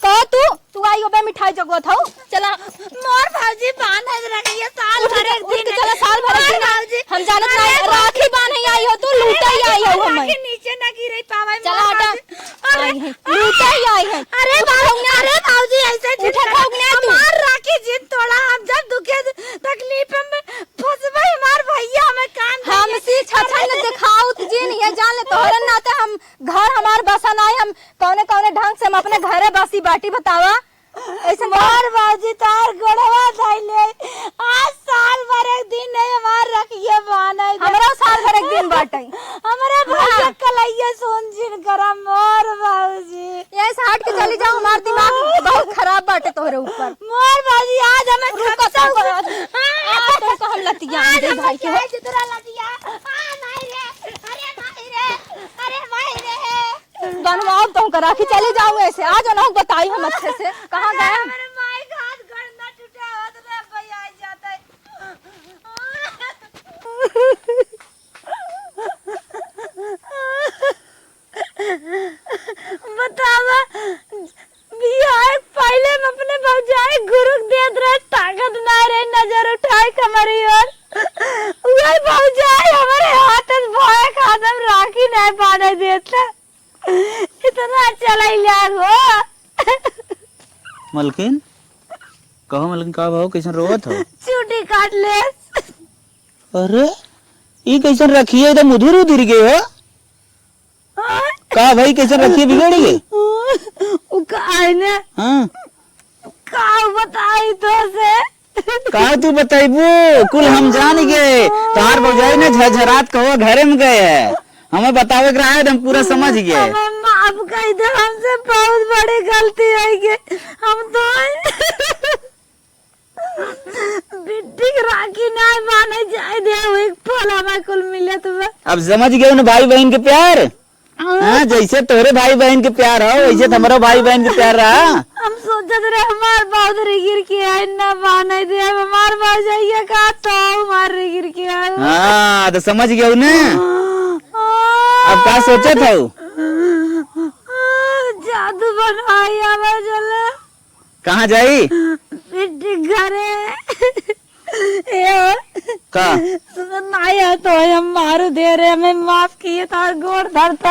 कहो तू, तू आई ओबे मिठाई जगवत हौ। चला। मोर भौजी बांध है रखिए, साल उठ भर के, एक उठ दिन के चला, साल भर एक मोर दिन। भौजी। हम जानत अरे नहीं, भौजी। राखी बांधे आई हो तू, अरे लूटे ही आई हो राखी हमें। नीचे ना गिरे पावे चला मोर हटा। भौजी। अरे, आई है, लूटे ही आई है। अरे उठा बाबू, ना। अरे भौजी, ऐसे उठा चिल्ला खाओ ना तू। हमार राखी जिन तोड़ा, हम जब दुखे तकलीफ में फंसबे, हमार भैया हमें कान धइए। हमसे छछन दिखाओ तू जिन, ये जान ले, तोहरे नाते हम घर हमार बसा नाई, हम कौने कौने ढंग से हम अपने घरे बसी बाटी बतावा। ऐसे हमार बाबूजी तार गोड़वा धइले, आज साल भर एक दिन नहीं हमार रखिए बान्हे दे। हमरा साल भर एक दिन बाटे। हमरा भैया हाँ। कलैया सुन जिन करा मोर बाबूजी। यहीं से हट के चली जाओ, हमार दिमाग बहुत खराब बाटे तोहरे ऊपर। मोर बाबूजी आज हमें रुको, खर्चा तो करो। आज तो हम लतिया आज दे हम भाई के। क्या जितना लतिया। आ, माई रे, अरे माई रे, अरे माई रे। बनवाओ तो उनका राखी चले जाओ ऐसे। आज उन्हें बताई हम अच्छे से। कहाँ अरे गए? हमरे माई का हाथ गोड़ ना टूटा होत रे भैया, आ जाता है। बतावा, बियाह के पहिले हम अपने भौजाई गुरुक देत रहे, ताकत ना रहे, नजर उठाए के हमारी ओर। उहे भौजाई हमारे हाथ से भाई के हाथ में राखी नहीं बांधे देत रहे। इतना चलैला हो। मलकिन, कहो मलकिन, का भाव, कैसन रोवत हो? चूटी काट ले। अरे, ई कैसन रखिए, एकदम उधिर उधिर गए हो। हाँ? का भाई, कैसन रखिए, बिगड़ गए? उ का है ना? हाँ। का बताई तो से? का तू बतैबू? कुल हम जान गए। तोहार भौजाई ने झरझरात कहो घरे में गए है। हमें बतावे के रहा है, हम पूरा समझ गए। हमें मार अब कही दे, हमसे बहुत बड़ी गलती होइ गई। हम तो बिट्टी के राखी ना बान्हे जाए दे, एक फल हमें कुल मिले तुम्हें। अब समझ गए ना भाई बहिन के प्यार? हाँ। हाँ, जैसे तोहरे भाई बहिन के प्यार हो, वैसे तो हमरो भाई बहिन के प्यार रहा। हम सोचत रहे हमार बहुत रिगिर के है, ना बान्हे दे, अब हमार भौजैया का तो हमार रिगिर के है। हाँ, तो समझ गयो ने। हाँ। अब का सोचत हो? जादू बनाई आवा चले। कहाँ जाई? बेटी घरे। ए हो। का? सुनत नाई है तो हम मारू दे रहे, हमें माफ किए, तार गोड़ धरते।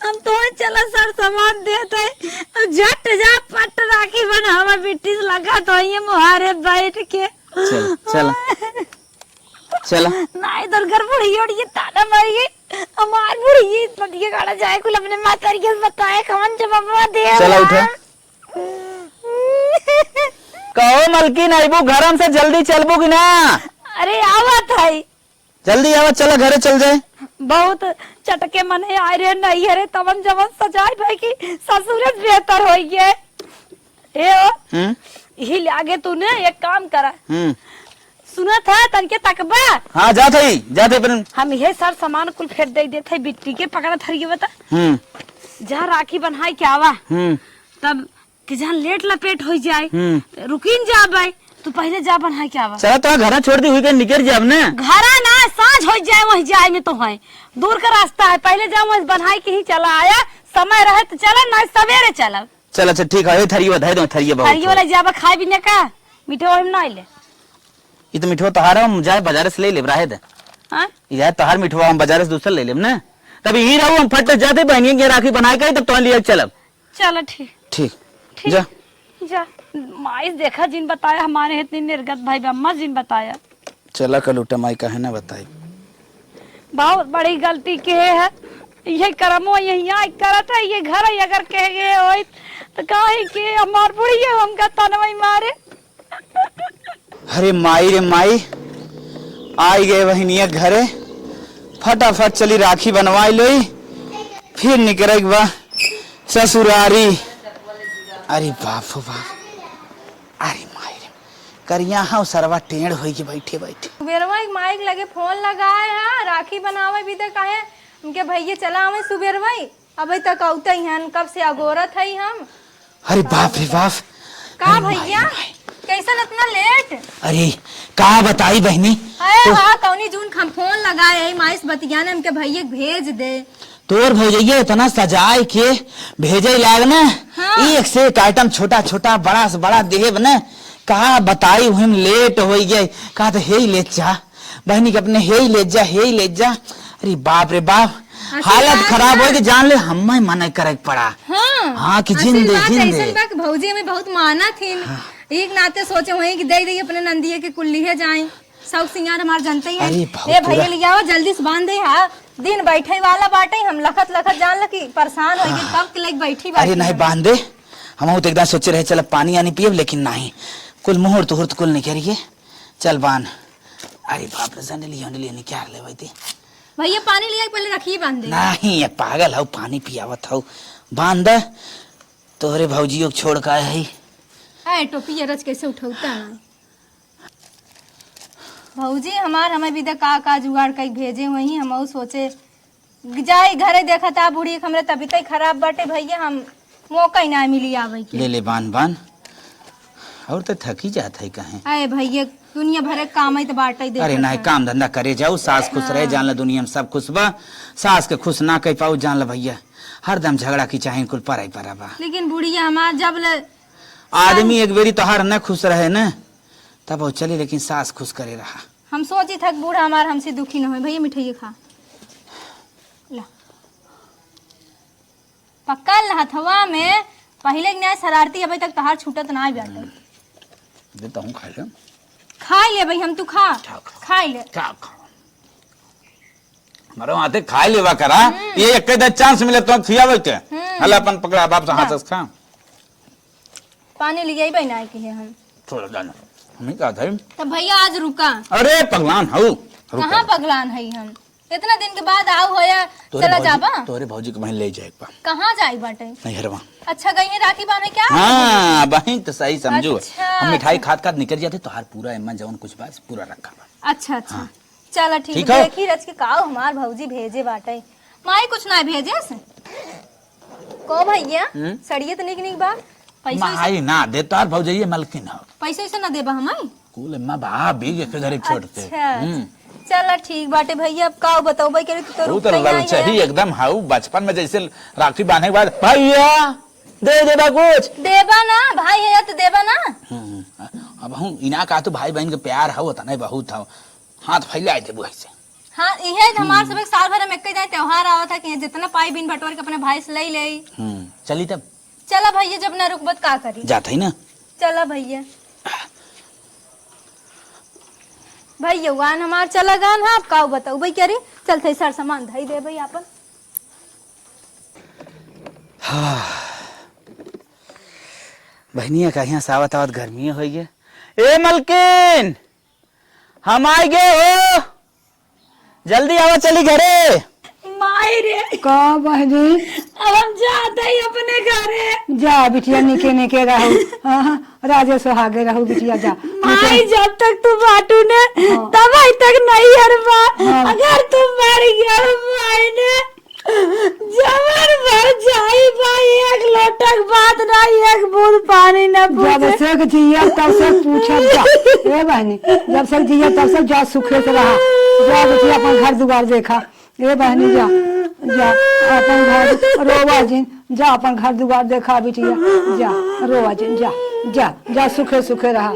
हम तो चला सर सामान देते। अब झट जा पट राखी बनावा, बेटी से लगा तो ये मुहारे बैठ के। चल, चल। चला। नाई, इधर घर बुढ़िया उड़िया ताना मारी। हमार बुढ़िया पटिया गाड़ा जाए, कुल अपने मातारी के बताए, कौन जवाबवा दे चला, हमार। उठा। कहो मलकिन, अइबू घरम से जल्दी चलबू कि ना? अरे, आवत है। जल्दी आवा, चला घरे चल जाए। बहुत चटके मने आए रहे, नहीं है रे, तवन जवन सजाए भाई की ससुरे से बेहतर होई गए। ए ओ, हम्म। यही ले आगे तूने एक काम करा। हम्म। सुनत है, तनके तकबा? हाँ, जात है, जात है, पर हम यह सर सामान कुल फेर दे देत है, बिट्टी के पकड़ा थरिये बता। हम्म। जा राखी बन्हाई के आवा। हम्म। तब के जान लेट लपेट होई जाए। हम्म। रुकिन जा भाई, तू पहले जा बन्हाई के आवा। चला, तो घर छोड़ दी हुई के निकल जाब ना। घरा ना, साँझ होई जाए, वहीं जाए में तो है, दूर का रास्ता है, पहले जा वहीं बन्हाई के ही चला आया, समय रहे तो चला, ना सवेरे चला। चल, अच्छा, ठीक है, ये थरिया धर दो, थरिया बहुत थरिया वाला जाबा खाए पीने का, मिठवा हम ना ले। ये तो मिठवा तोहार, हम जाए बाजार से ले लेब, रहे दे। हाँ? ये जाए तोहार मिठवा, हम बाजार से दूसरा ले लेब ना। तब यहीं रहो, हम फट जाते बहनियन के राखी बनाए के, तब तो लिया चलब। चल, ठीक। ठीक। ठीक। जा। जा। माई देखा जिन बताया, हमारे इतनी निर्गत भाई, अम्मा जिन बताया। चला कलूटा माई, काहे ना बताई। बहुत बड़ी गलती के है, ये करमो यही आइ करत है, ये घर है, अगर कह गए होई तो काहे के हमार बुढ़िया हमका तनवई मारे। अरे माई रे माई, आइ गए बहिनिया घरे, फटाफट चली राखी बनवाई लोई, फिर निकरे के बा ससुरारी। अरे बाप हो बाप, अरे माई रे, करिया हाँ सरवा टेढ़ होई के बैठे बैठे। सुबेरवा एक माई के लगे फोन लगाए है, राखी बनावे भी दे कहे, उनके भैया चला आवे सुबेरवा, अबे तक औते ही हन, कब से अगोरत हई हम। अरे बाप रे बाप। का अरे माई भैया, रे माई। कैसन इतना लेट? अरे का बताई बहिनी, अरे तो हाँ, कौनी जून हम फोन लगाए है, माई से बतियाने हमके भैया के भेज दे। तोर भौजैया इतना सजाए के भेजे लाग ना, हाँ। एक से एक आइटम छोटा छोटा, बड़ा से बड़ा देब ना। का बताई, वही में लेट होई गए। का तो हे ही ले जा, बहिनी के अपने हे ही ले जा, हे ही ले जा। अरे बाप रे बाप, असल हालत बात खराब ना। होई के जान ले, हम्मे मना करे के पड़ा। हाँ। हाँ, कि असल जिन दे, बात जिन ऐसन दे। बा कि भौजी में बहुत माना थी। हाँ। एक नाते सोचे हुए कि दे दे अपने नंदिया के कुल्ली है जाए। शौक सिंगार हमार जनते ही है। अरे, बहुत ए भैया, पूरा। लियावा, जल्दी से बांध दे। हाँ, दिन बैठे वाला बाटे, हम लखत लखत जान ल कि परेशान हो गए, हाँ। कब के लेके बैठी अरे, बाटी नहीं हम। बांध दे, हम तो एकदम सोचे रहे, चल, अब पानी आनी पियब, लेकिन नहीं, कुल मुहूर्त उहूर्त कुल निकल गए। चल बांध। अरे बाप रे, सैंडलिया वैंडलिया निकाल ले भाई ते। भैया, पानी लिया, पहले रखिए, बांध दे। नहीं, ये पागल हौ, पानी पियावत हौ, बांध दे। तोहरे भौजियो के छोड़ का है। ए, टोपी ये रच कैसे उठौता है? भौजी हमार हमें भी दे का का जुगाड़ कई भेजे हुई, हम ऊ सोचे जाई घरे, देखत आ बूढ़ी के हमरे तबीयत ही खराब बाटे भैया, हम मौका ही ना मिली आवे के। ले ले बान बान, और तो थकी जात है कहे। अरे भैया, दुनिया भरे काम है तो बाटे ही अरे देखत नहीं, है। काम धंधा करे जाऊ, सास खुश रहे, हाँ। जान ला दुनिया में सब खुश बा। सास के खुश ना कह पाऊ, जान ला भैया, हरदम झगड़ा की चाहे कुल पराई परा बा। लेकिन बुढ़िया हमार जब ले आदमी एक बेरी तोहार न खुश रहे न, तब वो चली, लेकिन सास खुश करे रहा। हम सोची था कि बूढ़ा हमार हमसे दुखी न होए। भैया, मिठाई खा। ला। पकड़ ल हथवा में, पहिले के न्याय शरारती अबे तक तोहार छूटत ना बाटे। हम्म। दे तो हूँ खा ले। खा ले भाई, हम तू खा। खा, खा। खा ले। खा, खा। हमारे वहाँ ते खा लेवा करा। हम्म। ये एक दे चांस मिले तो खियावे के। हम्म। हला अपन पकड़ा, बाप से हाथ ला। से खा। पानी ले जाई भाई ना के हम। थोड़ा जाना। हम ही कहा था। तब भैया आज रुका। अरे पगलान हऊ। रुका। कहाँ पगलान है हम? इतना दिन के बाद आओ हो या तोरे चला भौजी, जाबा? तोरे भौजी के बहिन ले जाए के बा। कहाँ जाई बाटे? नैहरवा। अच्छा, गई है राखी बांधे क्या? हाँ, बहिन तो सही समझो। अच्छा, हम मिठाई अच्छा। खात खात निकल जाते, तोहार पूरा एम्मा जवन कुछ बा, पूरा रखा बा। अच्छा, अच्छा। हाँ। चला ठीक, ठीक है। देखी रच के काऊ हमार भौजी भेजे बाटे। माई कुछ ना भेजे से। को भैया, हम्म? सड़िए तो निक निक बा। पैसा वैसा माई ना दे, तोहार भौजइये मलकिन हो। पैसा वैसा ना देबा हमाई? कुल एम्मा भाभी के घरे छोड़ के। अच्छा, हम्म। चला ठीक बाटे भैया, अब का बताऊ भाई, करे तू तो ऊ रुक तो नहीं आई ललचही है। एकदम हाउ, बचपन में जैसे राखी बांधे के बाद, "भैया, दे देबा कुछ?" देबा ना, भाई है तो देबा ना। हम्म, अब हम इना का तो भाई बहन के प्यार हो, उतना ही बहुत हो। हाथ फैला देबू ऐसे। हाँ, इहे हमार हम्म। सब एक साल भर में एक ही दाई त्योहार आवत है कि जितना पाई बिन बटोर के अपने भाई से ले ले। हम्म, चली तब। चला भैया, जब ना रुकबत का करी? जात है ना। चला भैया। भैया, वान हमार चला गान है, आप काऊ बताऊ भाई, क्या रे? चलते सर सामान धई दे भाई आपन। हाँ। बहनिया का यहाँ से आवत आवत गर्मी हो गया। ए मलकिन, हम आइ गए हो, जल्दी आवा, चली घरे। माई रे। का बहनी? अब हम जात हई अपने घरे। जा बिटिया, निके निके रहू। हाँ, हाँ, राजे सुहागे रहू बिटिया, जा। माई, निके जब तक तू बाटू ने, हाँ। तब तक नैहर बा। हाँ। अगर तू मर गया माई ने, जवन भर जाई बा, एक लोटक भात ना, एक बूंद पानी ना जब पूछे। से जिया तब से पूछब जा। ए बहनी, जब से जिया तब से जा, सुखे से रहा। जा बिटिया, अपन घर दुआर देखा। ए बहनी, जा, जा, अपन घर रोवा जिन, जा अपन घर दुआर देखा बिटिया, जा, रोवा जिन, जा, जा, जा, सुखे सुखे रहा,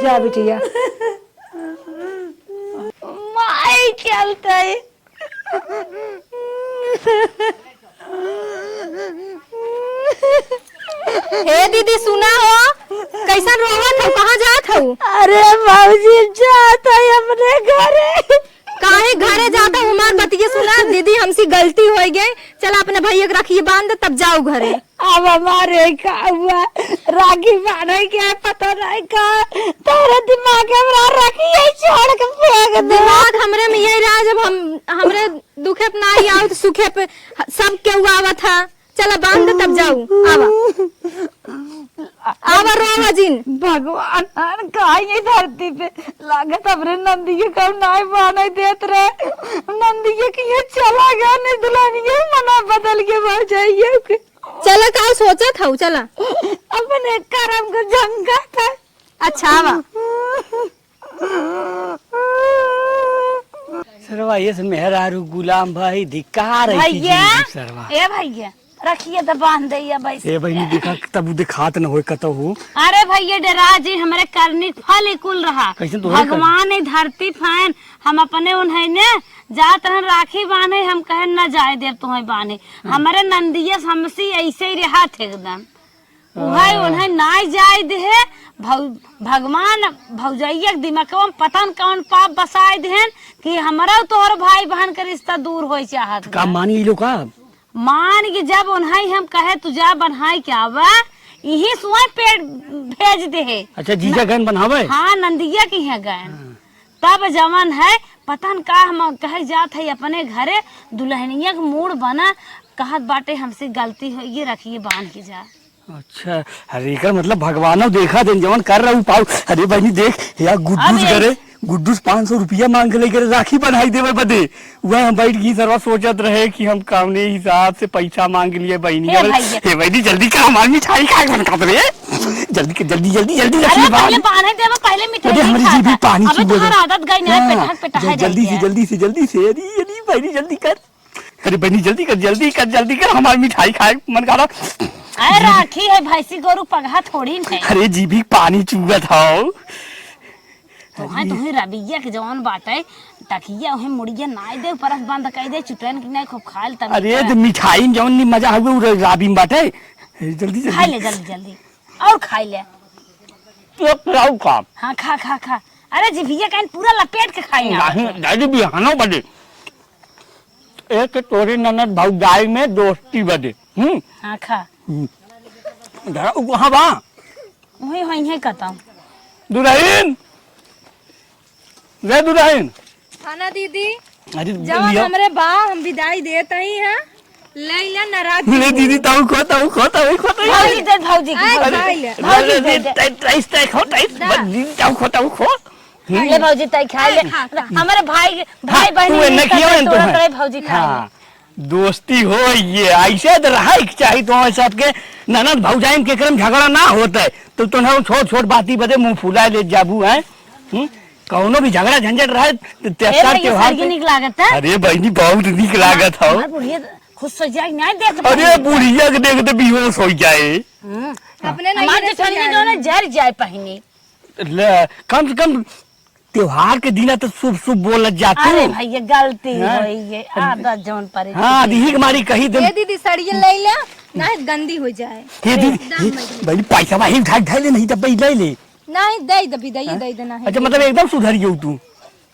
जा बिटिया। माई चलते। हे दीदी, सुना हो, कैसन रोवत हो, कहाँ जात हो? अरे भौजी, जात है अपने घरे। काहे घरे जात हो? हमार बतिये सुना दीदी, हमसे गलती होइ गई। चला अपने भैया के राखी बांध, तब जाऊ घरे। अब हमारे का हुआ, राखी बांधे के पता नहीं का, तोरे दिमाग में हमरा राखी यही छोड़ के फेंक दे। दिमाग हमरे में यही रहा, जब हम, हमरे दुखे पे ना आई आओ तो सुखे पे सब केहू आवत है। चला बांध, तब जाऊ। आवा, आवा, रोवा जिन। भगवान, का ये धरती पे लागत हमरे नंदिये का नाई बांधे देत रहे। नंदिये के ये चला गया, नहीं दुल्हनिये मना बदल के भौजाइये के। चला, का सोचत हऊ? चला। अपने करम के झंका था। अच्छा, आवा। सरवा, ये से मेहरारू गुलाम भाई, धिक्कार है कि भैया, जिंदगी सरवा। ए भैया, रखिए तो बांध दे ये भाई। ए बहिनी, देखा, तब उ दिखात न होए कतहु। अरे भैया, डेरा जी, हमरे करनी फल ही कुल रहा। कैसे तोहरे करनी? भगवान ही धरती फैन, हम अपने उन्हें ने जात रहन राखी बांधे, हम कहन न जाए देब तुम्हें बांधे। हाँ। हमरे नंदिया से हमसी ऐसे ही रहा थे एकदम। उहे हाँ। उन्हें नाई जाए देहे, भौ-, भगवान भौजैया के दिमागवा में पता न कौन पाप बसाए देहन कि हमरा तोहर भाई बहन के रिश्ता दूर होए चाहत तो का बा। मानी ई लोग का? मान के जब उन्हें हम कहे, "तू जा बन्हाई के आवा," इही सुआई पेट भेज देहे। अच्छा, जीजा न-, गन बन्हावे? हाँ, नंदिया की है गन। हाँ। तब जवन है, पता न का हम कहे जात है अपने घरे, दुल्हनिया के मूड बना, कहत बाटे, "हमसे गलती हो, ये रखिए बांध के जा।" अच्छा, अरे एकर मतलब भगवानो देखा देन, जवन कर रहू पाऊ। अरे बहिनी देख, या गुड्डूस अबे। करे, गुड्डूस पाँच सौ रुपया मांग के लेकर राखी बन्हाई देवे बदे। वह हम बैठ गई सरवा सोचत रहे कि हम कौने हिसाब से पैसा मांग लिए बहिनी। हे अबे, भैया। हे बहिनी जल्दी कर, हमार मिठाई खाए के मन करत रहे। जल्दी कर, जल्दी, जल्दी, जल्दी अरे रखिए बांध। पहले बांधे देवे, पहले मिठाई अरे नहीं हमारी खाता। जीभी पानी अबे चूबे तोहार दे। आदत गई ना, हाँ, पेटहक, पेटहक ज-, जल्दी से, जल्दी। जल्दी से, जल्दी से, अरे, अरे बहिनी जल्दी कर, जल्दी कर, जल्दी कर, हमार मिठाई खाए के मन करत। अरे राखी है, भैंसी गोरू पगहा थोड़ी न है। अरे जीभी पानी चूबत हौ। तोहे, तोहे रबिया के जवन बाटे, तकिया उहे मुड़िया नाई दे, परस बंद कई दे, चुटन की नाई खूब खाइल तब अरे निकला। तो मिठाई में जवन नी मजा हुए, उ र-, राबी में बाटे। ए, जल्दी, जल्दी। खाई ले, जल्दी, जल्दी। और खाई ले। एक लाऊ का? हाँ, खा, खा, खा। अरे जीभिया काइन पूरा लपेट के खाई ना। नहीं, दादी बिहानो बदे। एक तोरे ननद भौजाई में दोस्ती बदे। हम्म? हाँ, खा। हम्म। धरा, उ कहाँ बा? वही, वही है कहता हूँ। दुल्हन! रे दुल्हन! हाँ ना दीदी। अरे जवन लिया। हमरे बा, हम विदाई देत हई, हाँ? ले ले, नाराज ले मत दीदी, हो। ताऊ खो, ताऊ खो, ताऊ खो, ताऊ खो। भौजी दे, भौजी के, ए, भौजी। भाई ले। भौजी ले, दे, ले, दे। टाइट, टाइट, टाइट खो, टाइट। दा। बस दीदी, ताऊ खो, ताऊ खो। ले भौजी, ताई खा ले। ए, खा, खा। हमारे भाई, भाई हाँ, बहन तू नहीं एन्ने करते, खियावे तो तोरा है। तोरे भौजी खा ले। हाँ, दोस्ती हो ये, ऐसे तो रहे के चाही तो सबके ननद भौजाइन के क्रम झगड़ा ना होता है, तो तोहरा छोट छोट बाती बदे मुंह फुला ले जाबू है। हम्म? कौनो भी झगड़ा झंझट रहे, तो ए त्योहार, भैया, त्योहार साड़ी पे निक लागत है। अरे बहिनी, बहुत निक लागत हौ। हमार बुढ़िया खुश हो जाए, नहीं देख अरे पाई। बुढ़िया के देख तो बेहोश हो जाए। हम्म। अपने नहीं हमार देख जेठनिया पाई। जो ना जर जाए पहिने। ले, कम से कम त्योहार के दिन तो शुभ शुभ बोलत जा तू। अरे भैया, गलती हाँ? होई है, आदत जौन परे हाँ, थी। दिही के मारी कही दे। ए दीदी, साड़िया ले ले, नहीं गंदी हो जाए। हे दीदी, एकदम हे, मजबूत। बहिनी, पैसा वही उठा, उठा ले, नहीं तब ले ले। नहीं, दे दे, विदाई हाँ? दे दे, नहीं। अच्छा, मतलब एकदम सुधर गई तू।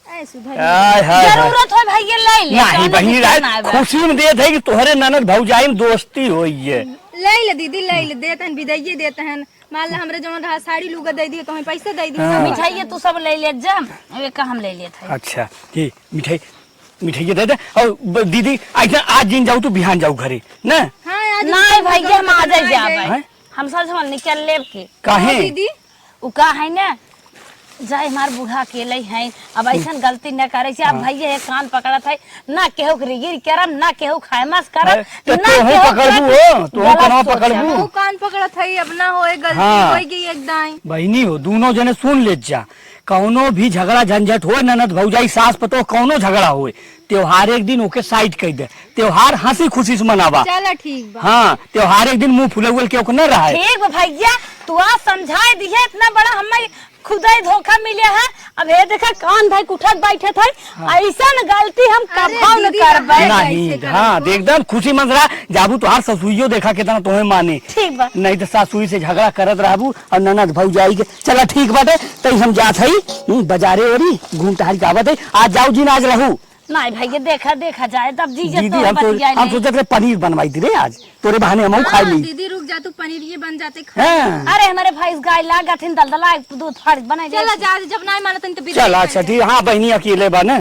ए, सुधर गई। हाय, हाय, हाय। जरूरत हो भैया, ले ले, नहीं, कौनो बहिनी, दिक्कत राय ना बा। खुशी में देत है कि तोहरे ननद भौजाई में दोस्ती होई है। ले ले दीदी, ले ले, देत हन, विदाइये देत हन। मान ला, हमरे जवन रहा साड़ी लुगा दे दिए, तो हमें पैसे दे दिए। हाँ। मिठाइये तू सब ले ले जा, अब एक हम ले लेत है। अच्छा, ये मिठाई, मिठाइये दे दे। और ब-, दीदी, ऐसा आज जिन जाऊ, तू बिहान जाऊ घरे, ना? हाँ, आज नहीं हम भैया, हम आ जाए, जाए। हैं? हम सब निकल लेब के। काहे? हाँ, दीदी। उ का है ना, जाए हमार बूढ़ा अकेले हैं, अब ऐसन गलती न करे से। अब हाँ। भैया एक कान पकड़त है, ना केहू के रिगिर करम, ना केहू खाए मस करम, अरे, तो ना तोहू केहू पकड़बू के हो, तोहू गलत कनवा सोचम। पकड़बू। तोहू कान पकड़त है, अब ना होए, गलती हाँ। होई गई एक दाई। बहिनी हो, दूनो जने सुन लेत जा, कौनो भी झगड़ा झंझट होए, ननद भौजाई सास पतोह कौनो झगड़ा होए, त्योहार एक दिन ओके साइड कर दे, त्योहार हंसी खुशी से मनावा। चला ठीक बा। हाँ, त्योहार एक दिन मुंह फुलौल के ओके न रहे। ठीक बा भैया, तू आज समझाए दिहे, इतना बड़ा हमें खुदाई धोखा मिले है। अब हे देखा कान धई के उठत बैठत है, हाँ। ऐसन गलती हम अरे कभो न दीदी, करबे। रहा है नहीं, ऐसे हाँ, करबो। एकदम खुशी मन रहा, जाबू तोहार ससुइयो देखा कितना तोहे माने। ठीक बा। नहीं तो सासुई से झगड़ा करत रहबू और ननद भौजाई के। चला ठीक बाटे, तई हम जात हई, हम्म, बाजारे ओरी घूम टहल के आवत हई। आज जाऊ जिन, आज रहू। नहीं भैया, देखा, देखा जाए, तब जीजा दीदी, तो हम तो, बतिया हम ले। सोचत रहे पनीर बनवाई दी रे आज, तोरे बहाने हमहू हाँ, खाई ली। दीदी रुक जा, तू पनीर ये बन जाते खा। हाँ। अरे हमारे भैंस गाय लागत हिन, दलदला दूध फाड़ बनाई चला दे। जा, जब नहीं मानत हन तो विदाई चला, कर अच्छा, दे। ठीक, हाँ, बहिनी अकेले बा ना।